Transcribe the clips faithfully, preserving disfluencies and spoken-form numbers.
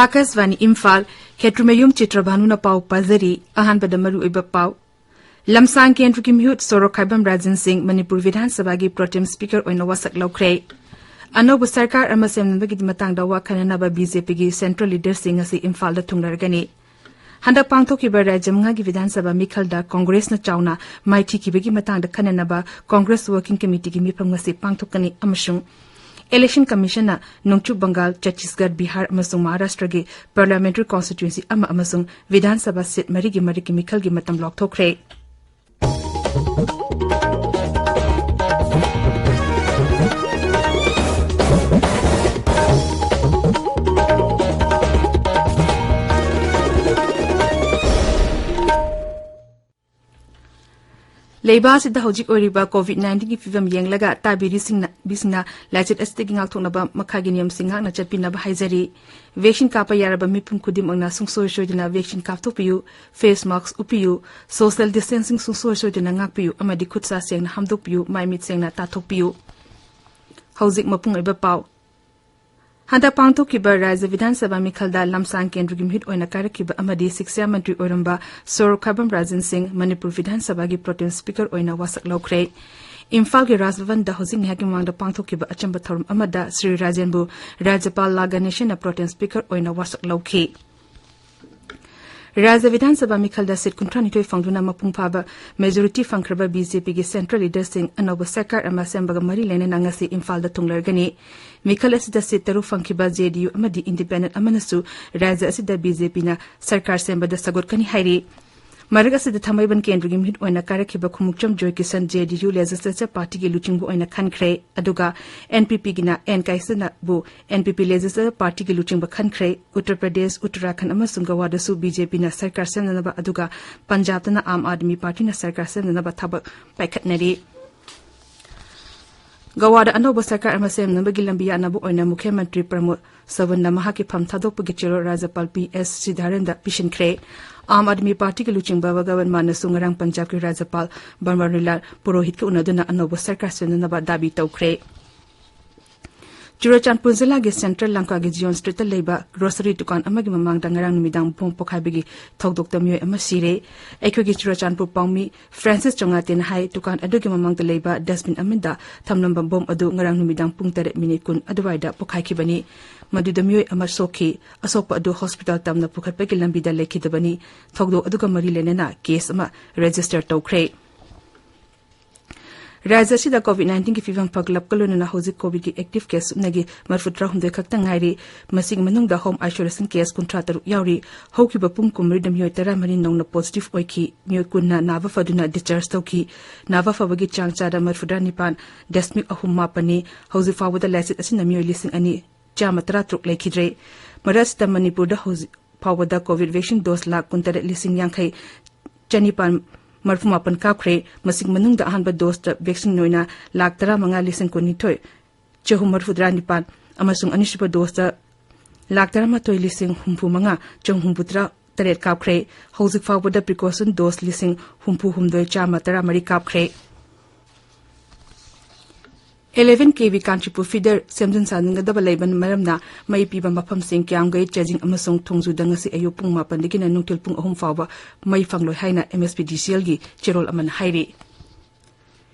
ꯑꯥꯀꯥꯁꯕꯥꯅꯤ ꯏꯝꯐꯥꯜ꯫ ꯈꯦꯇ꯭ꯔꯤꯃꯌꯨꯝ ꯆꯤꯇ꯭ꯔꯚꯥꯅꯨꯅ ꯄꯥꯎ ꯄꯥꯖꯔꯤ꯫ ꯑꯍꯥꯟꯕꯗ ꯃꯔꯨꯑꯣꯏꯕ ꯄꯥꯎ꯫ ꯂꯝꯁꯥꯡ ꯀꯦꯟꯗ꯭ꯔꯒꯤ ꯃꯤꯍꯨꯠ ꯁꯣꯔꯣꯛꯈꯥꯏꯕꯝ ꯔꯥꯖꯟ ꯁꯤꯡ ꯃꯅꯤꯄꯨꯔ ꯕꯤꯙꯥꯟ ꯁꯚꯥꯒꯤ ꯄ꯭ꯔꯣꯇꯦꯝ ꯁ꯭ꯄꯤꯀꯔ ꯑꯣꯏꯅ ꯋꯥꯁꯛ ꯂꯧꯈ꯭ꯔꯦ꯫ ꯑꯅꯧꯕ ꯁꯔꯀꯥꯔ ꯑꯃ ꯁꯦꯝꯅꯕꯒꯤ ꯃꯇꯥꯡꯗ ꯋꯥ ꯈꯟꯅꯅꯕ ꯕꯤꯖꯦꯄꯤꯒꯤ ꯁꯦꯟꯇ꯭ꯔꯦꯜ ꯂꯤꯗꯔꯁꯤꯡ ꯉꯁꯤ ꯏꯝꯐꯥꯜꯗ ꯊꯨꯡꯂꯔꯒꯅꯤ꯫ ꯍꯟꯗꯛ ꯄꯥꯡꯊꯣꯛꯈꯤꯕ ꯔꯥꯖ꯭ꯌ ꯃꯉꯥꯒꯤ ꯕꯤꯙꯥꯟ ꯁꯚꯥ ꯃꯤꯈꯜꯗ ꯀꯣꯡꯒ꯭ꯔꯦꯁꯅ ꯆꯥꯎꯅ ꯃꯥꯏꯊꯤꯈꯤꯕꯒꯤ ꯃꯇꯥꯡꯗ ꯈꯟꯅꯅꯕ ꯀꯣꯡꯒ꯭ꯔꯦꯁ ꯋꯥꯔꯀꯤꯡ ꯀꯃꯤꯇꯤꯒꯤ ꯃꯤꯐꯝ ꯉꯁꯤ ꯄꯥꯡꯊꯣꯛꯀꯅꯤ ꯑꯃꯁꯨꯡ ꯏꯂꯦꯛꯁꯟ ꯀꯃꯤꯁꯟꯅ ꯅꯣꯡꯆꯨꯞ ꯕꯪꯒꯥꯜ, ꯆꯠꯇꯤꯁꯒꯔ, ꯕꯤꯍꯥꯔ ꯑꯃꯁꯨꯡ ꯃꯍꯥꯔꯥꯁꯇ꯭ꯔꯒꯤ ꯄꯥꯔꯂꯤꯌꯥꯃꯦꯟꯇꯔꯤ ꯀꯣꯟꯁꯇꯤꯇ꯭ꯌꯨꯟꯁꯤ ꯑꯃ ꯑꯃꯁꯨꯡ ꯕꯤꯙꯥꯟ ꯁꯚꯥ ꯁꯤꯠ ꯃꯔꯤꯒꯤ ꯃꯔꯛꯀꯤ ꯃꯤꯈꯜꯒꯤ ꯃꯇꯝ ꯂꯥꯎꯊꯣꯛꯈ꯭ꯔꯦ꯫ ꯂꯩꯕꯥꯛ ꯑꯁꯤꯗ ꯍꯧꯖꯤꯛ ꯑꯣꯏꯔꯤꯕ ꯀꯣꯚꯤꯗ ꯅꯥꯏꯟꯇꯤꯟꯒꯤ ꯐꯤꯚꯝ ꯌꯦꯡꯂꯒ ꯇꯥꯕꯤꯔꯤꯁꯤꯡꯅ ꯕꯤꯁꯤꯡꯅ ꯂꯥꯏꯆꯠ ꯑꯁꯤꯗꯒꯤ ꯉꯥꯛꯊꯣꯛꯅꯕ ꯃꯈꯥꯒꯤ ꯅꯤꯌꯝꯁꯤꯡ ꯉꯥꯛꯅ ꯆꯠꯄꯤꯅꯕ ꯍꯥꯏꯖꯔꯤ꯫ ꯚꯦꯛꯁꯤꯟ ꯀꯥꯞꯄ ꯌꯥꯔꯕ ꯃꯤꯄꯨꯝ ꯈꯨꯗꯤꯡꯃꯛꯅ ꯁꯨꯡꯁꯣꯏ ꯁꯣꯏꯗꯅ ꯚꯦꯛꯁꯤꯟ ꯀꯥꯞꯊꯣꯛꯄꯤꯌꯨ, ꯐꯦꯁ ꯃꯥꯁꯛ ꯎꯞꯄꯤꯌꯨ, ꯁꯣꯁꯤꯌꯦꯜ ꯗꯤꯁꯇꯦꯟꯁꯤꯡ ꯁꯨꯡꯁꯣꯏ ꯁꯣꯏꯗꯅ ꯉꯥꯛꯄꯤꯌꯨ ꯑꯃꯗꯤ ꯈꯨꯠ ꯁꯥ ꯁꯦꯡꯅ ꯍꯥꯝꯗꯣꯛꯄꯤꯌꯨ, ꯃꯥꯏ ꯃꯤꯠ ꯁꯦꯡꯅ ꯇꯥꯊꯣꯛꯄꯤꯌꯨ꯫ ꯍꯧꯖꯤꯛ ꯃꯄꯨꯡ ꯑꯣꯏꯕ ꯄꯥꯎ꯫ ꯍꯟꯗꯛ ꯄꯥꯡꯊꯣꯛꯈꯤꯕ ꯔꯥꯖ꯭ꯌ ꯕꯤꯙꯥꯟ ꯁꯚꯥ ꯃꯤꯈꯜꯗ ꯂꯝꯁꯥꯡ ꯀꯦꯟꯗ꯭ꯔꯒꯤ ꯃꯤꯍꯨꯠ ꯑꯣꯏꯅ ꯀꯥꯔꯛꯈꯤꯕ ꯑꯃꯗꯤ ꯁꯤꯛꯁꯥ ꯃꯟꯇ꯭ꯔꯤ ꯑꯣꯏꯔꯝꯕ ꯁꯣꯔꯣꯛꯈꯥꯏꯕꯝ ꯔꯥꯖꯟ ꯁꯤꯡ ꯃꯅꯤꯄꯨꯔ ꯕꯤꯙꯥꯟ ꯁꯚꯥꯒꯤ ꯄ꯭ꯔꯣꯇꯦꯝ ꯁ꯭ꯄꯤꯀꯔ ꯑꯣꯏꯅ ꯋꯥꯁꯛ ꯂꯧꯈ꯭ꯔꯦ꯫ ꯏꯝꯐꯥꯜꯒꯤ ꯔꯥꯖ ꯚꯕꯟꯗ ꯍꯧꯖꯤꯛ ꯉꯥꯏꯍꯥꯛꯀꯤ ꯃꯃꯥꯡꯗ ꯄꯥꯡꯊꯣꯛꯈꯤꯕ ꯑꯆꯝꯕ ꯊꯧꯔꯝ ꯑꯃꯗ ꯁ꯭ꯔꯤ ꯔꯥꯖꯦꯟꯕꯨ ꯔꯥꯖ꯭ꯌꯄꯥꯜ ꯂꯥ ꯒꯅꯦꯁꯟꯅ ꯄ꯭ꯔꯣꯇꯦꯝ ꯁ꯭ꯄꯤꯀꯔ ꯑꯣꯏꯅ ꯋꯥꯁꯛ ꯂꯧꯈꯤ꯫ ꯔꯥꯖ꯭ꯌ ꯕꯤꯙꯥꯟ ꯁꯚꯥ ꯃꯤꯈꯜꯗ ꯁꯤꯠ ꯀꯨꯟꯊ꯭ꯔꯥꯅꯤꯊꯣꯏ ꯐꯪꯗꯨꯅ ꯃꯄꯨꯡ ꯐꯥꯕ ꯃꯦꯖꯣꯔꯤꯇꯤ ꯐꯪꯈ꯭ꯔꯕ ꯕꯤꯖꯦꯄꯤꯒꯤ ꯁꯦꯟꯇ꯭ꯔꯦꯜ ꯂꯤꯗꯔꯁꯤꯡ ꯑꯅꯧꯕ ꯁꯔꯀꯥꯔ ꯑꯃ ꯁꯦꯝꯕꯒ ꯃꯔꯤ ꯂꯩꯅꯅ ꯉꯁꯤ ꯏꯝꯐꯥꯜꯗ ꯊꯨꯡꯂꯔꯒꯅꯤ꯫ ꯃꯤꯈꯜ ꯑꯁꯤꯗ ꯁꯤꯠ ꯇꯔꯨꯛ ꯐꯪꯈꯤꯕ ꯖꯦꯗꯤꯌꯨ ꯑꯃꯗꯤ ꯏꯟꯗꯤꯄꯦꯟꯗꯦꯟꯠ ꯑꯃꯅꯁꯨ ꯔꯥꯖ꯭ꯌ ꯑꯁꯤꯗ ꯕꯤꯖꯦꯄꯤꯅ ꯁꯔꯀꯥꯔ ꯁꯦꯝꯕꯗ ꯁꯧꯒꯠꯀꯅꯤ ꯍꯥꯏꯔꯤ꯫ ꯃꯔꯛ ꯑꯁꯤꯗ ꯊꯥꯡꯃꯩꯕꯟ ꯀꯦꯟꯗ꯭ꯔꯒꯤ ꯃꯤꯍꯨꯠ ꯑꯣꯏꯅ ꯀꯥꯔꯛꯈꯤꯕ ꯈꯨꯃꯨꯛꯆꯝ ꯖꯣꯏꯀꯤꯁꯟ ꯖꯦꯗꯤꯌꯨ ꯂꯦꯖꯤꯁꯂꯦꯆꯔ ꯄꯥꯔꯇꯤꯒꯤ ꯂꯨꯆꯤꯡꯕ ꯑꯣꯏꯅ ꯈꯟꯈ꯭ꯔꯦ꯫ ꯑꯗꯨꯒ ꯑꯦꯟꯄꯤꯄꯤꯒꯤꯅ ꯑꯦꯟ ꯀꯥꯏꯁꯅꯕꯨ ꯑꯦꯟꯄꯤꯄꯤ ꯂꯦꯖꯤꯁꯂꯦꯆꯔ ꯄꯥꯔꯇꯤꯒꯤ ꯂꯨꯆꯤꯡꯕ ꯈꯟꯈ꯭ꯔꯦ꯫ ꯎꯠꯇꯔ ꯄ꯭ꯔꯗꯦꯁ, ꯎꯠꯇꯔꯥꯈꯟꯗ ꯑꯃꯁꯨꯡ ꯒꯋꯥꯗꯁꯨ ꯕꯤꯖꯦꯄꯤꯅ ꯁꯔꯀꯥꯔ ꯁꯦꯝꯅꯅꯕ, ꯑꯗꯨꯒ ꯄꯟꯖꯥꯕꯇꯅ ꯑꯥꯝ ꯑꯥꯗꯃꯤ ꯄꯥꯔꯇꯤꯅ ꯁꯔꯀꯥꯔ ꯁꯦꯝꯅꯅꯕ ꯊꯕꯛ ꯄꯥꯏꯈꯠꯅꯔꯤ꯫ ꯒꯋꯥꯗ ꯑꯅꯧꯕ ꯁꯔꯀꯥꯔ ꯑꯃ ꯁꯦꯝꯅꯕꯒꯤ ꯂꯝꯕꯤ ꯌꯥꯠꯅꯕ ꯑꯣꯏꯅ ꯃꯨꯈ꯭ꯌ ꯃꯟꯇ꯭ꯔꯤ ꯄ꯭ꯔꯃꯣꯗ ꯁꯥꯋꯟꯠꯅ ꯃꯍꯥꯛꯀꯤ ꯐꯝ ꯊꯥꯗꯣꯛꯄꯒꯤ ꯆꯦꯔꯣꯜ ꯔꯥꯖ꯭ꯌꯄꯥꯜ ꯄꯤ ꯑꯦꯁ ꯁꯤꯙꯥꯔꯟꯗ ꯄꯤꯁꯤꯟꯈ꯭ꯔꯦ꯫ ꯑꯥꯝ ꯑꯥꯗꯃꯤ ꯄꯥꯔꯇꯤꯒꯤ ꯂꯨꯆꯤꯡꯕ ꯚꯒꯋꯟ ꯃꯥꯟꯅꯁꯨ ꯉꯔꯥꯡ ꯄꯟꯖꯥꯕꯀꯤ ꯔꯥꯖ꯭ꯌꯄꯥꯜ ꯕꯟꯋꯥꯔꯤꯂꯥꯜ ꯄꯨꯔꯣꯍꯤꯠꯀ ꯎꯅꯗꯨꯅ ꯑꯅꯧꯕ ꯁꯔꯀꯥꯔ ꯁꯦꯝꯅꯅꯕ ꯗꯥꯕꯤ ꯇꯧꯈ꯭ꯔꯦ꯫ ꯆꯨꯔꯆꯥꯟꯄꯨꯔ ꯖꯤꯂꯥꯒꯤ ꯁꯦꯟꯇ꯭ꯔꯦꯜ ꯂꯝꯀꯥꯒꯤ ꯖꯤꯌꯣꯟ ꯁ꯭ꯇ꯭ꯔꯤꯠꯇ ꯂꯩꯕ ꯒ꯭ꯔꯣꯁꯔꯤ ꯗꯨꯀꯥꯟ ꯑꯃꯒꯤ ꯃꯃꯥꯡꯗ ꯉꯔꯥꯡ ꯅꯨꯃꯤꯗꯥꯡ ꯕꯣꯝ ꯄꯣꯈꯥꯏꯕꯒꯤ ꯊꯧꯗꯣꯛꯇ ꯃꯤꯑꯣꯏ ꯑꯃ ꯁꯤꯔꯦ꯫ ꯑꯩꯈꯣꯏꯒꯤ ꯆꯨꯔꯆꯥꯟꯄꯨꯔ ꯄꯥꯎꯃꯤ ꯐ꯭ꯔꯥꯟꯁꯤꯁ ꯆꯣꯉꯥꯇꯦꯅ ꯍꯥꯏ, ꯗꯨꯀꯥꯟ ꯑꯗꯨꯒꯤ ꯃꯃꯥꯡꯗ ꯂꯩꯕ ꯗꯁꯕꯤꯟ ꯑꯃꯗ ꯊꯝꯂꯝꯕ ꯕꯣꯝ ꯑꯗꯨ ꯉꯔꯥꯡ ꯅꯨꯃꯤꯗꯥꯡ ꯄꯨꯡ ꯇꯔꯦꯠ ꯃꯤꯅꯤꯠ ꯀꯨꯟ ꯑꯗꯨꯋꯥꯏꯗ ꯄꯣꯈꯥꯏꯈꯤꯕꯅꯤ꯫ ꯃꯗꯨꯗ ꯃꯤꯑꯣꯏ ꯑꯃ ꯁꯣꯛꯈꯤ꯫ ꯑꯁꯣꯛꯄ ꯑꯗꯨ ꯍꯣꯁꯄꯤꯇꯥꯜ ꯇꯝꯅ ꯄꯨꯈꯠꯄꯒꯤ ꯂꯝꯕꯤꯗ ꯂꯩꯈꯤꯗꯕꯅꯤ꯫ ꯊꯧꯗꯣꯛ ꯑꯗꯨꯒ ꯃꯔꯤ ꯂꯩꯅꯅ ꯀꯦꯁ ꯑꯃ ꯔꯦꯖꯤꯁꯇꯔ ꯇꯧꯈ꯭ꯔꯦ꯫ ꯔꯥꯖ꯭ꯌ ꯑꯁꯤꯗ ꯀꯣꯚꯤꯗ ꯅꯥꯏꯟꯇꯤꯟꯒꯤ ꯐꯤꯚꯝ ꯐꯒꯠꯂꯛꯄꯒ ꯂꯣꯏꯅꯅ ꯍꯧꯖꯤꯛ ꯀꯣꯚꯤꯗꯀꯤ ꯑꯦꯛꯇꯤꯚ ꯀꯦꯁ ꯁꯨꯞꯅꯒꯤ ꯃꯔꯤꯐꯨꯇꯔꯥꯍꯨꯝꯗꯣꯏ ꯈꯛꯇ ꯉꯥꯏꯔꯤ꯫ ꯃꯁꯤꯒꯤ ꯃꯅꯨꯡꯗ ꯍꯣꯝ ꯑꯥꯏꯁꯣꯂꯦꯁꯟ ꯀꯦꯁ ꯀꯨꯟꯊ꯭ꯔꯥ ꯇꯔꯨꯛ ꯌꯥꯎꯔꯤ꯫ ꯍꯧꯈꯤꯕ ꯄꯨꯡ ꯀꯨꯟꯃꯔꯤꯗ ꯃꯤꯑꯣꯏ ꯇꯔꯥꯃꯔꯤ ꯅꯧꯅ ꯄꯣꯖꯤꯇꯤꯚ ꯑꯣꯏꯈꯤ꯫ ꯃꯤꯑꯣꯏ ꯀꯨꯟꯅ ꯅꯥꯕ ꯐꯗꯨꯅ ꯗꯤꯁꯆꯥꯔꯖ ꯇꯧꯈꯤ꯫ ꯅꯥꯕ ꯐꯕꯒꯤ ꯆꯥꯡ ꯆꯥꯗ ꯃꯔꯤꯐꯨꯇꯔꯥ ꯅꯤꯄꯥꯟ ꯗꯁꯃꯤꯛ ꯑꯍꯨꯝ ꯃꯥꯄꯟꯅꯤ꯫ ꯍꯧꯖꯤꯛ ꯐꯥꯎꯕꯗ ꯂꯥꯏꯆꯠ ꯑꯁꯤꯅ ꯃꯤꯑꯣꯏ ꯂꯤꯁꯤꯡ ꯑꯅꯤ ꯆꯥꯝꯃ ꯇꯔꯥꯇꯔꯨꯛ ꯂꯩꯈꯤꯗ꯭ꯔꯦ꯫ ꯃꯔꯛ ꯑꯁꯤꯗ ꯃꯅꯤꯄꯨꯔꯗ ꯍꯧꯖꯤꯛ ꯐꯥꯎꯕꯗ ꯀꯣꯚꯤꯗ ꯚꯦꯛꯁꯤꯟ ꯗꯣꯁ ꯂꯥꯈ ꯀꯨꯟꯇꯔꯦꯠ ꯂꯤꯁꯤꯡ ꯌꯥꯡꯈꯩ ꯆꯅꯤꯄꯥꯟ ꯃꯔꯤꯐꯨ ꯃꯥꯄꯟ ꯀꯥꯞꯈ꯭ꯔꯦ꯫ ꯃꯁꯤꯒꯤ ꯃꯅꯨꯡꯗ ꯑꯍꯥꯟꯕ ꯗꯣꯁꯇ ꯚꯦꯛꯁꯤꯟ ꯑꯣꯏꯅ ꯂꯥꯈ ꯇꯔꯥꯃꯉꯥ ꯂꯤꯁꯤꯡ ꯀꯨꯟꯅꯤꯊꯣꯏ ꯆꯍꯨꯝ ꯃꯔꯤꯐꯨꯇꯔꯥ ꯅꯤꯄꯥꯟ ꯑꯃꯁꯨꯡ ꯑꯅꯤꯁꯨꯕ ꯗꯣꯁꯇ ꯂꯥꯈ ꯇꯔꯥꯃꯥꯊꯣꯏ ꯂꯤꯁꯤꯡ ꯍꯨꯝꯐꯨ ꯃꯉꯥ ꯆꯍꯨꯝ ꯍꯨꯝꯐꯨꯇꯔꯥ ꯇꯔꯦꯠ ꯀꯥꯞꯈ꯭ꯔꯦ꯫ ꯍꯧꯖꯤꯛ ꯐꯥꯎꯕꯗ ꯄ꯭ꯔꯤꯀꯣꯁꯟ ꯗꯣꯁ ꯂꯤꯁꯤꯡ ꯍꯨꯝꯐꯨ ꯍꯨꯝꯗꯣꯏ ꯆꯥꯝꯃ ꯇꯔꯥꯃꯔꯤ ꯀꯥꯞꯈ꯭ꯔꯦ꯫ ꯑꯦꯂꯦꯚꯦꯟ ꯀꯦ ꯚꯤ ꯀꯥꯟꯆꯤꯄꯨꯔ ꯐꯤꯗꯔ ꯁꯦꯝꯖꯤꯟ ꯁꯥꯖꯤꯟꯒꯗꯕ ꯂꯩꯕꯅ ꯃꯔꯝꯅ ꯃꯩ ꯄꯤꯕ ꯃꯐꯝꯁꯤꯡ ꯀ꯭ꯌꯥꯝꯒꯩ, ꯆꯦꯖꯤꯡ ꯑꯃꯁꯨꯡ ꯊꯣꯡꯖꯨꯗ ꯉꯁꯤ ꯑꯌꯨꯛ ꯄꯨꯡ ꯃꯥꯄꯟꯗꯒꯤꯅ ꯅꯨꯡꯊꯤꯜ ꯄꯨꯡ ꯑꯍꯨꯝ ꯐꯥꯎꯕ ꯃꯩ ꯐꯪꯂꯣꯏ ꯍꯥꯏꯅ ꯑꯦꯝ ꯑꯦꯁ ꯄꯤ ꯗꯤ ꯁꯤ ꯑꯦꯜꯒꯤ ꯆꯦꯔꯣꯜ ꯑꯃꯅ ꯍꯥꯏꯔꯤ꯫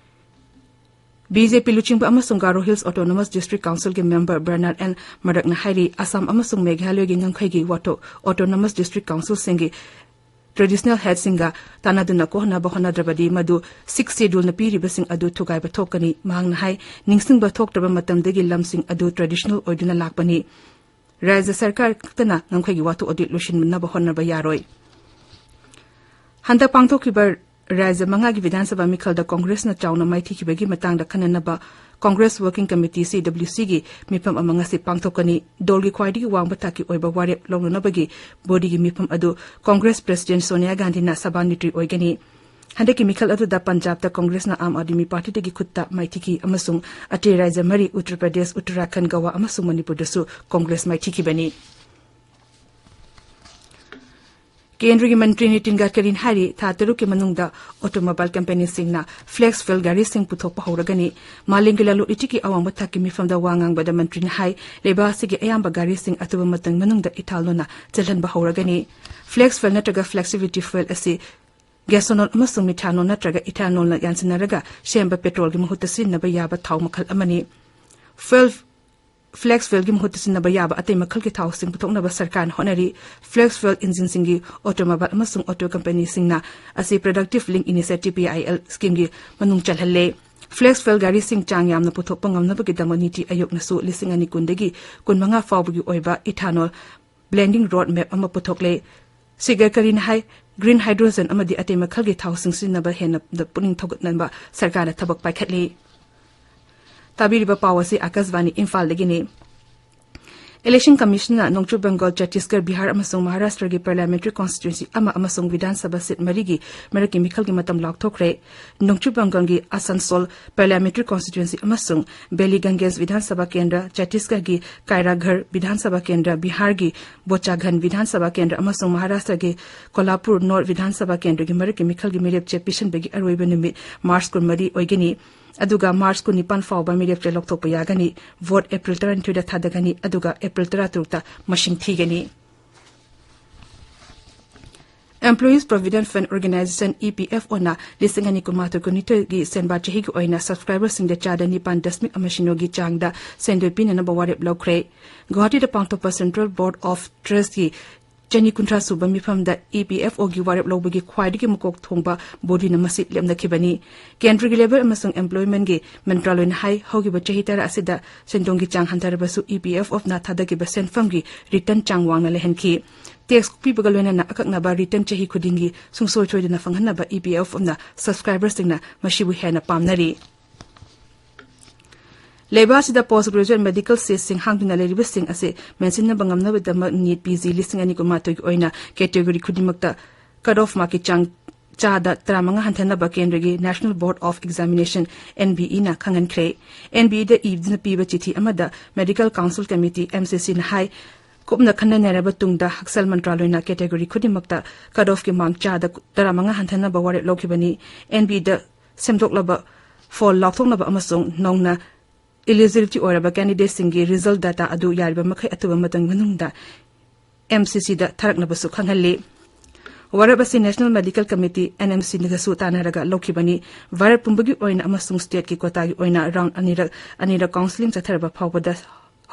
ꯕꯤ ꯖꯦ ꯄꯤ ꯂꯨꯆꯤꯡꯕ ꯑꯃꯁꯨꯡ ꯒꯥꯔꯣ ꯍꯤꯜꯁ ꯑꯣꯇꯣꯅꯣꯃꯁ ꯗꯤꯁꯇ꯭ꯔꯤꯛ ꯀꯥꯎꯟꯁꯤꯜꯒꯤ ꯃꯦꯝꯕꯔ ꯕꯔꯅꯥꯔꯗ ꯑꯦꯟ ꯃꯔꯛꯅ ꯍꯥꯏꯔꯤ, ꯑꯁꯥꯝ ꯑꯃꯁꯨꯡ ꯃꯦꯘꯥꯂꯌꯒꯤ ꯉꯝꯈꯩꯒꯤ ꯋꯥꯊꯣꯛ ꯑꯣꯇꯣꯅꯣꯃꯁ ꯗꯤꯁꯇ꯭ꯔꯤꯛ ꯀꯥꯎꯟꯁꯤꯜꯁꯤꯡꯒꯤ ꯇ꯭ꯔꯦꯗꯤꯁꯅꯦꯜ ꯍꯦꯗꯁꯤꯡꯒ ꯇꯥꯟꯅꯗꯨꯅ ꯀꯣꯛꯍꯟꯅꯕ ꯍꯣꯠꯅꯗ꯭ꯔꯕꯗꯤ ꯃꯗꯨ ꯁꯤꯛꯁ ꯁꯦꯗ꯭ꯌꯨꯜꯅ ꯄꯤꯔꯤꯕꯁꯤꯡ ꯑꯗꯨ ꯊꯨꯒꯥꯏꯕ ꯊꯣꯛꯀꯅꯤ꯫ ꯃꯍꯥꯛꯅ ꯍꯥꯏ, ꯅꯤꯡꯁꯤꯡꯕ ꯊꯣꯛꯇ꯭ꯔꯕ ꯃꯇꯝꯗꯒꯤ ꯂꯝꯁꯤꯡ ꯑꯗꯨ ꯇ꯭ꯔꯦꯗꯤꯁꯅꯦꯜ ꯑꯣꯏꯗꯨꯅ ꯂꯥꯛꯄꯅꯤ꯫ ꯔꯥꯖ꯭ꯌ ꯁꯔꯀꯥꯔ ꯈꯛꯇꯅ ꯉꯝꯈꯩꯒꯤ ꯋꯥꯊꯣꯛ ꯑꯗꯨ ꯂꯣꯏꯁꯤꯟꯅꯕ ꯍꯣꯠꯅꯕ ꯌꯥꯔꯣꯏ꯫ ꯍꯟꯗꯛ ꯄꯥꯡꯊꯣꯛꯈꯤꯕ ꯔꯥꯖ꯭ꯌ ꯃꯉꯥꯒꯤ ꯕꯤꯙꯥꯟ ꯁꯚꯥ ꯃꯤꯈꯜꯗ ꯀꯣꯡꯒ꯭ꯔꯦꯁꯅ ꯆꯥꯎꯅ ꯃꯥꯏꯊꯤꯈꯤꯕꯒꯤ ꯃꯇꯥꯡꯗ ꯈꯟꯅꯅꯕ ꯀꯣꯡꯒ꯭ꯔꯦꯁ ꯋꯥꯔꯀꯤꯡ ꯀꯃꯤꯇꯤ, ꯁꯤ ꯗꯕ꯭ꯂꯤꯎ ꯁꯤꯒꯤ ꯃꯤꯐꯝ ꯑꯃ ꯉꯁꯤ ꯄꯥꯡꯊꯣꯛꯀꯅꯤ꯫ ꯗꯣꯜꯒꯤ ꯈ꯭ꯋꯥꯏꯗꯒꯤ ꯋꯥꯡꯕ ꯊꯥꯛꯀꯤ ꯑꯣꯏꯕ ꯋꯥꯔꯦꯞ ꯂꯧꯅꯅꯕꯒꯤ ꯕꯣꯗꯤꯒꯤ ꯃꯤꯐꯝ ꯑꯗꯨ ꯀꯣꯡꯒ꯭ꯔꯦꯁ ꯄ꯭ꯔꯦꯁꯤꯗꯦꯟꯠ ꯁꯣꯅꯤꯌꯥ ꯒꯥꯟꯙꯤꯅ ꯁꯚꯥꯅꯤꯇ꯭ꯔꯤ ꯑꯣꯏꯒꯅꯤ꯫ ꯍꯟꯗꯛꯀꯤ ꯃꯤꯈꯜ ꯑꯗꯨꯗ ꯄꯟꯖꯥꯕꯇ ꯀꯪꯒ꯭ꯔꯦꯁꯅ ꯑꯥꯝ ꯑꯥꯗꯃꯤ ꯄꯥꯔꯇꯤꯗꯒꯤ ꯈꯨꯠꯇ ꯃꯥꯏꯊꯤꯈꯤ ꯑꯃꯁꯨꯡ ꯑꯇꯩ ꯔꯥꯖ꯭ꯌ ꯃꯔꯤ, ꯎꯠꯇꯔ ꯄ꯭ꯔꯗꯦꯁ, ꯎꯠꯇꯔꯥꯈꯟꯗ, ꯒꯋꯥ ꯑꯃꯁꯨꯡ ꯃꯅꯤꯄꯨꯔꯗꯁꯨ ꯀꯪꯒ꯭ꯔꯦꯁ ꯃꯥꯏꯊꯤꯈꯤꯕꯅꯤ꯫ ꯀꯦꯟꯗ꯭ꯔꯒꯤ ꯃꯟꯇ꯭ꯔꯤ ꯅꯤꯇꯤꯟ ꯒꯗꯀꯔꯤꯅ ꯍꯥꯏꯔꯤ, ꯊꯥ ꯇꯔꯨꯛꯀꯤ ꯃꯅꯨꯡꯗ ꯑꯣꯇꯣꯃꯣꯕꯥꯏꯜ ꯀꯝꯄꯦꯅꯤꯁꯤꯡꯅ ꯐ꯭ꯂꯦꯛꯁ ꯐ꯭ꯌꯨꯑꯦꯜ ꯒꯥꯔꯤꯁꯤꯡ ꯄꯨꯊꯣꯛꯄ ꯍꯧꯔꯒꯅꯤ꯫ ꯃꯥꯂꯦꯝꯒꯤ ꯂꯂꯣꯟ ꯏꯇꯤꯛꯀꯤ ꯑꯋꯥꯡꯕ ꯊꯥꯛꯀꯤ ꯃꯤꯐꯝꯗ ꯋꯥ ꯉꯥꯡꯕꯗ ꯃꯟꯇ꯭ꯔꯤꯅ ꯍꯥꯏ, ꯂꯩꯕꯥꯛ ꯑꯁꯤꯒꯤ ꯑꯌꯥꯝꯕ ꯒꯥꯔꯤꯁꯤꯡ ꯑꯊꯨꯕ ꯃꯇꯝ ꯃꯅꯨꯡꯗ ꯏꯊꯥꯅꯣꯜꯅ ꯆꯦꯜꯍꯟꯕ ꯍꯧꯔꯒꯅꯤ꯫ ꯐ꯭ꯂꯦꯛꯁ ꯐ꯭ꯌꯨꯑꯦꯜ ꯅꯠꯇ꯭ꯔꯒ ꯐ꯭ꯂꯦꯛꯁꯤꯕꯤꯂꯤꯇꯤ ꯐ꯭ꯌꯨꯑꯦꯜ ꯑꯁꯤ ꯒꯦꯁꯣꯅꯣꯜ ꯑꯃꯁꯨꯡ ꯃꯤꯊꯥꯅꯣꯜ ꯅꯠꯇ꯭ꯔꯒ ꯏꯊꯥꯅꯣꯜꯅ ꯌꯥꯟꯁꯤꯟꯅꯔꯒ ꯁꯦꯝꯕ ꯄꯦꯇ꯭ꯔꯣꯜꯒꯤ ꯃꯍꯨꯠꯇ ꯁꯤꯖꯤꯟꯅꯕ ꯌꯥꯕ ꯊꯥꯎ ꯃꯈꯜ ꯑꯃꯅꯤ꯫ ꯐ꯭ꯌꯨꯑꯦꯜ ꯐ꯭ꯂꯦꯛꯁ ꯐ꯭ꯌꯨꯑꯦꯜꯒꯤ ꯃꯍꯨꯠꯇ ꯁꯤꯖꯤꯟꯅꯕ ꯌꯥꯕ ꯑꯇꯩ ꯃꯈꯜꯒꯤ ꯊꯥꯎꯁꯤꯡ ꯄꯨꯊꯣꯛꯅꯕ ꯁꯔꯀꯥꯔꯅ ꯍꯣꯠꯅꯔꯤ꯫ ꯐ꯭ꯂꯦꯛꯁ ꯐ꯭ꯌꯨꯑꯦꯜ ꯏꯟꯖꯤꯟꯁꯤꯡꯒꯤ ꯑꯣꯇꯣꯃꯣꯕꯥꯏꯜ ꯑꯃꯁꯨꯡ ꯑꯣꯇꯣ ꯀꯝꯄꯦꯅꯤꯁꯤꯡꯅ ꯑꯁꯤ productive link initiative, P I L, ꯁ꯭ꯀꯤꯝꯒꯤ ꯃꯅꯨꯡ ꯆꯜꯍꯜꯂꯦ꯫ ꯐ꯭ꯂꯦꯛꯁ ꯐ꯭ꯌꯨꯑꯦꯜ ꯒꯥꯔꯤꯁꯤꯡ ꯆꯥꯡ ꯌꯥꯝꯅ ꯄꯨꯊꯣꯛꯄ ꯉꯝꯅꯕꯒꯤꯗꯃꯛ ꯅꯤꯇꯤ ꯑꯥꯌꯣꯒꯅꯁꯨ ꯂꯤꯁꯤꯡ ꯑꯅꯤ ꯀꯨꯟꯗꯒꯤ ꯀꯨꯟꯃꯉꯥ ꯐꯥꯎꯕꯒꯤ ꯑꯣꯏꯕ ꯏꯊꯥꯅꯣꯜ ꯕ꯭ꯂꯦꯟꯗꯤꯡ ꯔꯣꯗ ꯃꯦꯞ ꯑꯃ ꯄꯨꯊꯣꯛꯂꯦ꯫ ꯁ꯭ꯔꯤ ꯒꯗꯀꯔꯤꯅ ꯍꯥꯏ, ꯒ꯭ꯔꯤꯟ ꯍꯥꯏꯗ꯭ꯔꯣꯖꯟ ꯑꯃꯗꯤ ꯑꯇꯩ ꯃꯈꯜꯒꯤ ꯊꯥꯎꯁꯤꯡ ꯁꯤꯖꯤꯟꯅꯕ ꯍꯦꯟꯅ ꯄꯨꯛꯅꯤꯡ ꯊꯧꯒꯠꯅꯕ ꯁꯔꯀꯥꯔꯅ ꯊꯕꯛ ꯄꯥꯏꯈꯠꯂꯤ꯫ ꯇꯥꯕꯤꯔꯤꯕ ꯄꯥꯎ ꯑꯁꯤ ꯑꯥꯀꯥꯁꯕꯥꯅꯤ ꯏꯝꯐꯥꯜꯗꯒꯤꯅꯤ꯫ ꯏꯂꯦꯛꯁꯟ ꯀꯃꯤꯁꯟꯅ ꯅꯣꯡꯆꯨꯞ ꯕꯦꯡꯒꯣꯜ, ꯆꯇꯤꯁꯒꯔ, ꯕꯤꯍꯥꯔ ꯑꯃꯁꯨꯡ ꯃꯍꯥꯔꯥꯁꯇ꯭ꯔꯒꯤ ꯄꯥꯔꯂꯤꯌꯥꯃꯦꯟꯇꯔꯤ ꯀꯣꯟꯁꯇꯤꯇ꯭ꯌꯨꯟꯁꯤ ꯑꯃ ꯑꯃꯁꯨꯡ ꯕꯤꯙꯥꯟ ꯁꯚꯥ ꯁꯤꯠ ꯃꯔꯤꯒꯤ ꯃꯔꯛꯀꯤ ꯃꯤꯈꯜꯒꯤ ꯃꯇꯝ ꯂꯥꯎꯊꯣꯛꯈ꯭ꯔꯦ꯫ ꯅꯣꯡꯆꯨꯞ ꯕꯦꯡꯒꯣꯜꯒꯤ ꯑꯁꯟꯁꯣꯜ ꯄꯥꯔꯂꯤꯌꯥꯃꯦꯟꯇꯔꯤ ꯀꯣꯟꯁꯇꯤꯇ꯭ꯌꯨꯟꯁꯤ ꯑꯃꯁꯨꯡ ꯕꯦꯂꯤꯒꯟꯖ ꯕꯤꯙꯥꯟ ꯁꯚꯥ ꯀꯦꯟꯗ꯭ꯔ, ꯆꯇꯤꯁꯒꯔꯒꯤ ꯀꯥꯏꯔꯥꯘꯔ ꯕꯤꯙꯥꯟ ꯁꯚꯥ ꯀꯦꯟꯗ꯭ꯔ, ꯕꯤꯍꯥꯔꯒꯤ ꯕꯣꯆꯥꯘꯟ ꯕꯤꯙꯥꯟ ꯁꯚꯥ ꯀꯦꯟꯗ꯭ꯔ ꯑꯃꯁꯨꯡ ꯃꯍꯥꯔꯥꯁꯇ꯭ꯔꯒꯤ ꯀꯣꯂꯥꯄꯨꯔ ꯅꯣꯔꯊ ꯕꯤꯙꯥꯟ ꯁꯚꯥ ꯀꯦꯟꯗ꯭ꯔꯒꯤ ꯃꯔꯛꯀꯤ ꯃꯤꯈꯜꯒꯤ ꯃꯤꯔꯦꯞꯆꯦ ꯄꯤꯁꯤꯟꯕꯒꯤ ꯑꯔꯣꯏꯕ ꯅꯨꯃꯤꯠ ꯃꯥꯔꯆ ꯀꯨꯟꯃꯔꯤ ꯑꯣꯏꯒꯅꯤ꯫ ꯑꯗꯨꯒ ꯃꯥꯔꯆ ꯀꯨꯟꯅꯤꯄꯥꯟ ꯐꯥꯎꯕ ꯃꯤꯔꯦꯞꯆꯦ ꯂꯧꯊꯣꯛꯄ ꯌꯥꯒꯅꯤ꯫ ꯚꯣꯠ ꯑꯦꯄ꯭ꯔꯤꯜ ꯇꯔꯥꯅꯤꯊꯣꯏꯗ ꯊꯥꯗꯒꯅꯤ, ꯑꯗꯨꯒ ꯑꯦꯄ꯭ꯔꯤꯜ ꯇꯔꯥꯇꯔꯨꯛꯇ ꯃꯁꯤꯡ ꯊꯤꯒꯅꯤ꯫ Employees Provident Fund Organization, E P F ꯑꯣꯅ ꯂꯤꯁꯤꯡ ꯑꯅꯤ ꯀꯨꯟꯃꯥꯊꯣꯏ ꯀꯨꯟꯅꯤꯊꯣꯏꯒꯤ ꯁꯦꯟꯕꯥ ꯆꯍꯤꯒꯤ ꯑꯣꯏꯅ ꯁꯕꯁꯀ꯭ꯔꯥꯏꯕꯔꯁꯤꯡꯗ ꯆꯥꯗ ꯅꯤꯄꯥꯟ ꯗꯁꯃꯤꯛ ꯑꯃ ꯁꯤꯅꯣꯒꯤ ꯆꯥꯡꯗ ꯁꯦꯟꯗꯣꯏ ꯄꯤꯅꯅꯕ ꯋꯥꯔꯦꯞ ꯂꯧꯈ꯭ꯔꯦ꯫ ꯒꯨꯋꯥꯍꯥꯇꯤꯗ ꯄꯥꯡꯊꯣꯛꯄ ꯁꯦꯟꯇ꯭ꯔꯦꯜ ꯕꯣꯔꯗ ꯑꯣꯐ ꯇ꯭ꯔꯁꯀꯤ ꯆꯅꯤ ꯀꯨꯟꯊ꯭ꯔꯥ ꯁꯨꯕ ꯃꯤꯐꯝꯗ ꯏ ꯄꯤ ꯑꯦꯐ ꯑꯣꯒꯤ ꯋꯥꯔꯦꯞ ꯂꯧꯕꯒꯤ ꯈ꯭ꯋꯥꯏꯗꯒꯤ ꯃꯀꯣꯛ ꯊꯣꯡꯕ ꯕꯣꯗꯤꯅ ꯃꯁꯤ ꯂꯦꯞꯅꯈꯤꯕꯅꯤ꯫ ꯀꯦꯟꯗ꯭ꯔꯒꯤ ꯂꯦꯕꯔ ꯑꯃꯁꯨꯡ ꯑꯦꯝꯄ꯭ꯂꯣꯏꯃꯦꯟꯒꯤ ꯃꯟꯇ꯭ꯔꯥꯂꯣꯏꯅ ꯍꯥꯏ, ꯍꯧꯈꯤꯕ ꯆꯍꯤ ꯇꯔꯥ ꯑꯁꯤꯗ ꯁꯦꯟꯗꯣꯡꯒꯤ ꯆꯥꯡ ꯍꯟꯊꯔꯕꯁꯨ ꯏ ꯄꯤ ꯑꯦꯐ ꯑꯣꯅ ꯊꯥꯗꯈꯤꯕ ꯁꯦꯟꯐꯝꯒꯤ ꯔꯤꯇꯔꯟ ꯆꯥꯡ ꯋꯥꯡꯅ ꯂꯩꯍꯟꯈꯤ꯫ ꯇꯦꯛꯁ ꯄꯤꯕꯒ ꯂꯣꯏꯅꯅ ꯑꯀꯛꯅꯕ ꯔꯤꯇꯔꯟ ꯆꯍꯤ ꯈꯨꯗꯤꯡꯒꯤ ꯁꯨꯡꯁꯣꯏ ꯁꯣꯏꯗꯅ ꯐꯪꯍꯟꯅꯕ ꯏ ꯄꯤ ꯑꯦꯐ ꯑꯣꯅ ꯁꯕꯁꯀ꯭ꯔꯥꯏꯕꯔꯁꯤꯡꯅ ꯃꯁꯤꯕꯨ ꯍꯦꯟꯅ ꯄꯥꯝꯅꯔꯤ꯫ ꯂꯩꯕꯥꯛ ꯑꯁꯤꯗ ꯄꯣꯁ ꯒ꯭ꯔꯦꯖꯨꯑꯦꯠ ꯃꯦꯗꯤꯀꯦꯜ ꯁꯤꯠꯁꯤꯡ ꯍꯥꯡꯗꯨꯅ ꯂꯩꯔꯤꯕꯁꯤꯡ ꯑꯁꯤ ꯃꯦꯟꯁꯤꯟꯅꯕ ꯉꯝꯅꯕꯒꯤꯗꯃꯛ ꯅꯤꯠ ꯄꯤ ꯖꯤ ꯂꯤꯁꯤꯡ ꯑꯅꯤ ꯀꯨꯟꯃꯥꯊꯣꯏꯒꯤ ꯑꯣꯏꯅ ꯀꯦꯇꯦꯒꯣꯔꯤ ꯈꯨꯗꯤꯡꯃꯛꯇ ꯀꯠ ꯑꯣꯐ ꯃꯥꯔꯛꯀꯤ ꯆꯥꯡ ꯆꯥꯗ ꯇꯔꯥꯃꯉꯥ ꯍꯟꯊꯅꯕ ꯀꯦꯟꯗ꯭ꯔꯒꯤ National Board of Examination, NBEꯅ ꯈꯪꯍꯟꯈ꯭ꯔꯦ꯫ NBEꯗ ꯏꯗꯨꯅ ꯄꯤꯕ ꯆꯤꯊꯤ ꯑꯃꯗ Medical Council Committee, MCCꯅ ꯍꯥꯏ, ꯀꯨꯞꯅ ꯈꯟꯅ ꯅꯩꯅꯔꯕ ꯇꯨꯡꯗ ꯍꯛꯁꯦꯜ ꯃꯟꯇ꯭ꯔꯥꯂꯣꯏꯅ category ꯈꯨꯗꯤꯡꯃꯛꯇ cut offꯀꯤ ꯃꯥꯡ ꯆꯥꯗ ꯇꯔꯥꯃꯉꯥ ꯍꯟꯊꯅꯕ ꯋꯥꯔꯦꯞ ꯂꯧꯈꯤꯕꯅꯤ꯫ NBEꯗ ꯁꯦꯝꯗꯣꯛꯂꯕ ꯐꯣꯜ ꯂꯥꯎꯊꯣꯛꯅꯕ ꯑꯃꯁꯨꯡ ꯅꯧꯅ eligibility ꯑꯣꯏꯔꯕ candidateꯁꯤꯡꯒꯤ result data ꯑꯗꯨ ꯌꯥꯔꯤꯕ ꯃꯈꯩ ꯑꯊꯨꯕ ꯃꯇꯝꯒꯤ ꯃꯅꯨꯡꯗ MCCꯗ ꯊꯥꯔꯛꯅꯕꯁꯨ ꯈꯪꯍꯜꯂꯤ꯫ ꯋꯥꯔꯦꯞ ꯑꯁꯤ National Medical Committee, NMCꯗꯁꯨ ꯇꯥꯟꯅꯔꯒ ꯂꯧꯈꯤꯕꯅꯤ꯫ ꯚꯥꯔꯠ ꯄꯨꯝꯕꯒꯤ ꯑꯣꯏꯅ ꯑꯃꯁꯨꯡ stateꯀꯤ quotaꯒꯤ ꯑꯣꯏꯅ round ꯑꯅꯤꯔꯛ, ꯑꯅꯤꯔꯛ counselling ꯆꯠꯊꯔꯕ ꯐꯥꯎꯕꯗ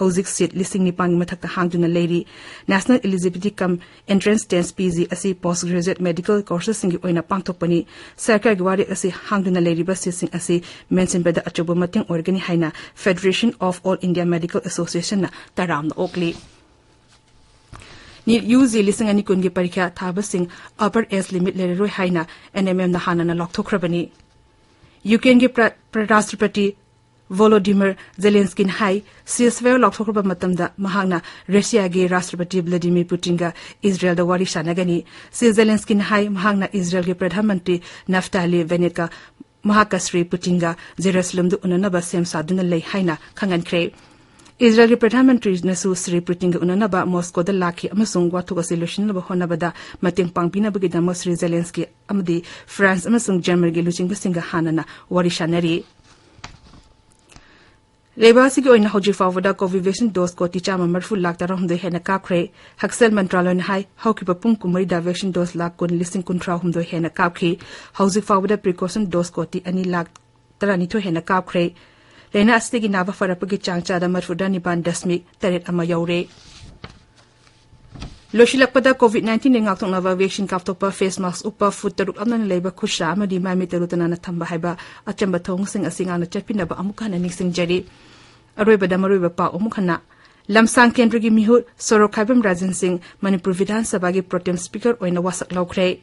ꯍꯧꯖꯤꯛ seat ꯂꯤꯁꯤꯡ ꯅꯤꯄꯥꯟꯒꯤ ꯃꯊꯛꯇ ꯍꯥꯡꯗꯨꯅ ꯂꯩꯔꯤ꯫ National Eligibility cum Entrance Test, PG, ꯑꯁꯤ post graduate medical coursesꯁꯤꯡꯒꯤ ꯑꯣꯏꯅ ꯄꯥꯡꯊꯣꯛꯄꯅꯤ꯫ ꯁꯔꯀꯥꯔꯒꯤ ꯋꯥꯔꯦꯞ ꯑꯁꯤ ꯍꯥꯡꯗꯨꯅ ꯂꯩꯔꯤꯕ seatꯁꯤꯡ ꯑꯁꯤ ꯃꯦꯟꯁꯤꯟꯕꯗ ꯑꯆꯧꯕ ꯃꯇꯦꯡ ꯑꯣꯏꯔꯒꯅꯤ ꯍꯥꯏꯅ Federation of All India Medical Associationꯅ ꯇꯔꯥꯝꯅ ꯑꯣꯛꯂꯤ꯫ NEET UG ꯂꯤꯁꯤꯡ ꯑꯅꯤ ꯀꯨꯟꯒꯤ ꯄꯔꯤꯈ꯭ꯌꯥ ꯊꯥꯕꯁꯤꯡ upper age limit ꯂꯩꯔꯔꯣꯏ ꯍꯥꯏꯅ NMMꯅ ꯍꯥꯟꯅꯅ ꯂꯥꯎꯊꯣꯛꯈ꯭ꯔꯕꯅꯤ꯫ ꯌꯨꯀ꯭ꯔꯦꯟꯒꯤ ꯄ꯭ꯔ-, ꯄ꯭ꯔ-, ꯔꯥꯁꯇ꯭ꯔꯄꯇꯤ ꯚꯣꯂꯣꯗꯤꯃꯤꯔ ꯖꯦꯂꯦꯟꯁꯀꯤꯅ ꯍꯥꯏ, ceasefire ꯂꯥꯎꯊꯣꯛꯈ꯭ꯔꯕ ꯃꯇꯝꯗ ꯃꯍꯥꯛꯅ ꯔꯁꯤꯌꯥꯒꯤ ꯔꯥꯁꯇ꯭ꯔꯄꯇꯤ ꯚ꯭ꯂꯥꯗꯤꯃꯤꯔ ꯄꯨꯇꯤꯟꯒ ꯏꯖꯔꯦꯜꯗ ꯋꯥꯔꯤ ꯁꯥꯟꯅꯒꯅꯤ꯫ ꯁꯤ ꯖꯦꯂꯦꯟꯁꯀꯤꯅ ꯍꯥꯏ, ꯃꯍꯥꯛꯅ ꯏꯖꯔꯦꯜꯒꯤ ꯄ꯭ꯔꯙꯥꯟ ꯃꯟꯇ꯭ꯔꯤ ꯅꯐꯇꯥꯂꯤ ꯕꯦꯅꯦꯠꯀ ꯃꯍꯥꯛꯀ ꯁ꯭ꯔꯤ ꯄꯨꯇꯤꯟꯒ ꯖꯦꯔꯨꯁꯂꯝꯗ ꯎꯅꯅꯕ ꯁꯦꯝ ꯁꯥꯗꯨꯅ ꯂꯩ ꯍꯥꯏꯅ ꯈꯪꯍꯟꯈ꯭ꯔꯦ꯫ ꯏꯖꯔꯦꯜꯒꯤ ꯄ꯭ꯔꯙꯥꯟ ꯃꯟꯇ꯭ꯔꯤꯅꯁꯨ ꯁ꯭ꯔꯤ ꯄꯨꯇꯤꯟꯒ ꯎꯅꯅꯕ ꯃꯣꯁꯀꯣꯗ ꯂꯥꯛꯈꯤ ꯑꯃꯁꯨꯡ ꯋꯥꯊꯣꯛ ꯑꯁꯤ ꯂꯣꯏꯁꯤꯟꯅꯕ ꯍꯣꯠꯅꯕꯗ ꯃꯇꯦꯡ ꯄꯥꯡꯕꯤꯅꯕꯒꯤꯗꯃꯛ ꯁ꯭ꯔꯤ ꯖꯦꯂꯦꯟꯁꯀꯤ ꯑꯃꯗꯤ ꯐ꯭ꯔꯥꯟꯁ ꯑꯃꯁꯨꯡ ꯖꯔꯃꯅꯤꯒꯤ ꯂꯨꯆꯤꯡꯕꯁꯤꯡꯒ ꯍꯥꯟꯅꯅ ꯋꯥꯔꯤ ꯁꯥꯟꯅꯔꯤ꯫ ꯂꯩꯕꯥꯛ ꯑꯁꯤꯒꯤ ꯑꯣꯏꯅ ꯍꯧꯖꯤꯛ ꯐꯥꯎꯕꯗ Covaxin dose ꯀꯣꯇꯤ ꯆꯥꯝꯃ ꯃꯔꯤꯐꯨ ꯂꯥꯈ ꯇꯔꯥꯍꯨꯝꯗꯣꯏ ꯍꯦꯟꯅ ꯀꯥꯞꯈ꯭ꯔꯦ꯫ ꯍꯛꯁꯦꯜ ꯃꯟꯇ꯭ꯔꯥꯂꯣꯏꯅ ꯍꯥꯏ, ꯍꯧꯈꯤꯕ ꯄꯨꯡ ꯀꯨꯟꯃꯔꯤꯗ vaccine dose ꯂꯥꯈ ꯀꯨꯟ ꯂꯤꯁꯤꯡ ꯀꯨꯟꯊ꯭ꯔꯥ ꯍꯨꯝꯗꯣꯏ ꯍꯦꯟꯅ ꯀꯥꯞꯈꯤ꯫ ꯍꯧꯖꯤꯛ ꯐꯥꯎꯕꯗ precaution dose ꯀꯣꯇꯤ ꯑꯅꯤ ꯂꯥꯈ ꯇꯔꯥꯅꯤꯊꯣꯏ ꯍꯦꯟꯅ ꯀꯥꯞꯈ꯭ꯔꯦ꯫ ꯂꯥꯏꯅꯥ ꯑꯁꯤꯗꯒꯤ ꯅꯥꯕ ꯐꯔꯛꯄꯒꯤ ꯆꯥꯡ ꯆꯥꯗ ꯃꯔꯤꯐꯨꯗ ꯅꯤꯄꯥꯟ ꯗꯁꯃꯤꯛ ꯇꯔꯦꯠ ꯑꯃ ꯌꯧꯔꯦ꯫ ꯂꯣꯏꯁꯤꯜꯂꯛꯄꯗ, COVID nineteenꯗꯒꯤ ꯉꯥꯛꯊꯣꯛꯅꯕ vaccine ꯀꯥꯞꯊꯣꯛꯄ, face mask ꯎꯞꯄ, foot ꯇꯔꯨꯛ ꯂꯥꯞꯅꯅ ꯂꯩꯕ, ꯈꯨꯠꯁꯥ ꯑꯃꯗꯤ ꯃꯥꯏꯃꯤꯠ ꯇꯔꯨ ꯇꯅꯥꯟꯅ ꯊꯝꯕ ꯍꯥꯏꯕ ꯑꯆꯝꯕ ꯊꯧꯑꯣꯡꯁꯤꯡ ꯑꯁꯤ ꯉꯥꯛꯅ ꯆꯠꯄꯤꯅꯕ ꯑꯃꯨꯛ ꯍꯟꯅ ꯅꯤꯡꯁꯤꯡꯖꯔꯤ꯫ ꯑꯔꯣꯏꯕꯗ ꯃꯔꯨꯑꯣꯏꯕ ꯄꯥꯎ ꯑꯃꯨꯛ ꯍꯟꯅ꯫ ꯂꯝꯁꯥꯡ ꯀꯦꯟꯗ꯭ꯔꯒꯤ ꯃꯤꯍꯨꯠ ꯁꯣꯔꯣꯛꯈꯥꯏꯕꯝ ꯔꯥꯖꯟ ꯁꯤꯡ ꯃꯅꯤꯄꯨꯔ ꯕꯤꯙꯥꯟ ꯁꯚꯥꯒꯤ pro tem speaker ꯑꯣꯏꯅ ꯋꯥꯁꯛ ꯂꯧꯈ꯭ꯔꯦ꯫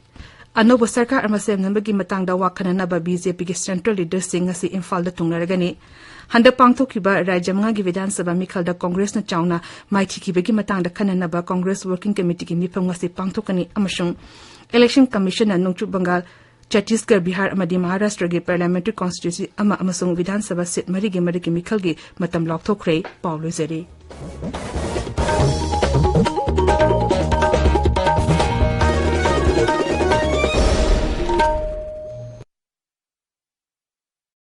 ꯑꯅꯧꯕ ꯁꯔꯀꯥꯔ ꯑꯃ ꯁꯦꯝꯅꯕꯒꯤ ꯃꯇꯥꯡꯗ ꯋꯥ ꯈꯟꯅꯅꯕ BJPꯒꯤ central leaderꯁꯤꯡ ꯉꯁꯤ ꯏꯝꯐꯥꯜꯗ ꯊꯨꯡꯂꯔꯒꯅꯤ꯫ ꯍꯟꯗꯛ ꯄꯥꯡꯊꯣꯛꯈꯤꯕ ꯔꯥꯖ꯭ꯌ ꯃꯉꯥꯒꯤ ꯕꯤꯙꯥꯟ ꯁꯚꯥ ꯃꯤꯈꯜꯗ ꯀꯣꯡꯒ꯭ꯔꯦꯁꯅ ꯆꯥꯎꯅ ꯃꯥꯏꯊꯤꯈꯤꯕꯒꯤ ꯃꯇꯥꯡꯗ ꯈꯟꯅꯅꯕ ꯀꯣꯡꯒ꯭ꯔꯦꯁ working committeeꯒꯤ ꯃꯤꯐꯝ ꯉꯁꯤ ꯄꯥꯡꯊꯣꯛꯀꯅꯤ ꯑꯃꯁꯨꯡ Election Commission ꯅ ꯅꯣꯡꯆꯨꯞ ꯕꯪꯒꯥꯜ, ꯆꯇꯤꯁꯒꯔ, ꯕꯤꯍꯥꯔ ꯑꯃꯗꯤ ꯃꯍꯥꯔꯥꯁꯇ꯭ꯔꯒꯤ parliamentary constituency ꯑꯃ ꯑꯃꯁꯨꯡ ꯕꯤꯙꯥꯟ ꯁꯚꯥ seat ꯃꯔꯤꯒꯤ ꯃꯔꯛꯀꯤ ꯃꯤꯈꯜꯒꯤ ꯃꯇꯝ ꯂꯥꯎꯊꯣꯛꯈ꯭ꯔꯦ꯫ ꯄꯥꯎ ꯂꯣꯏꯖꯔꯦ꯫